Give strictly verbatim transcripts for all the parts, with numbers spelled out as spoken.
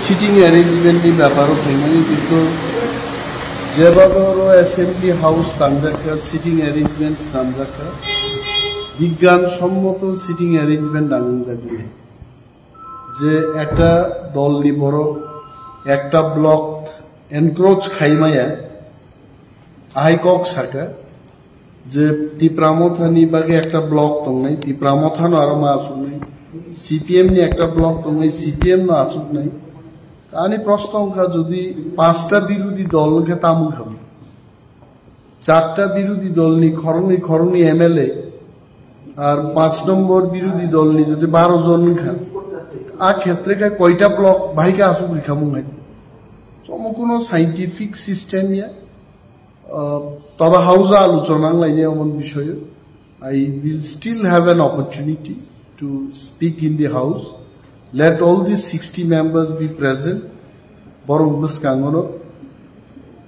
Sitting arrangement ni beparo phaimani, kintu jebhabe oro assembly house tangjakha, sitting arrangement swnamjakha, bigyan sommoto sitting arrangement nangjakli. Je ekta dol ni borok ekta block encroach khaimaya, ahai kok saka je Tipra Motha ni bagwi ekta block tongnai, Tipra Motha no aro ma asuknai, C P M ni ekta block tongnai, C P M no asuknai. Ani proshno wngkha, jodi panchta birodhi dol wngkha, tamo wngkha? Charta birodhi dol ni khoroknwi, khoroknwi M L A ar panch nombor birodhi dol ni jodi baro jon wngkha, a khetre khe koita block bahai khe asuk rikha mung hai? Tomo kuno scientific system ya. Uh, tobe hausa aluchona wnglainai omo bisoyo. I will still have an opportunity to speak in the house. Let all these sixty members be present. Borok bwskango no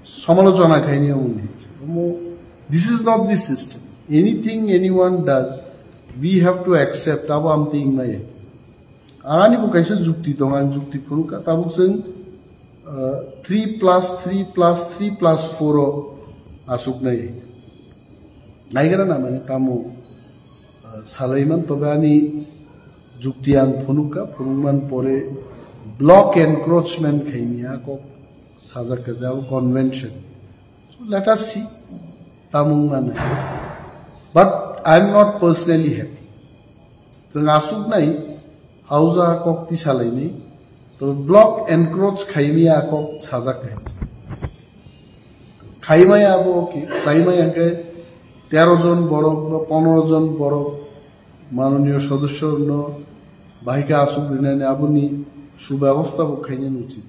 samalochona khaini omo ni. Omo, this is not the system. Anything anyone does, we have to accept. Abo amtwi wngmaya. Ani bo kaisa jukti tongo, ang jukti phunukha, tabuk chwng, uh, three plus three plus three plus four o asuknai. Naigra na mane tamo, uh, salaiman, tobe ani jukti ang phunukha, phunukman pore block encroachment khaini a kok sajak kha jao convention. So let us see, tamung mane. But I am not personally happy. Chwng asuknai hausa kok tisalainai, to block encroach khaimaya kok sajak kha. Khaimaya abo okay, khaimaya hwnkhe tero jon borok ba pondro jon borok manoniyo sodosyo no bahai khe asuk rinani aboni subebostha bo khainani uchit.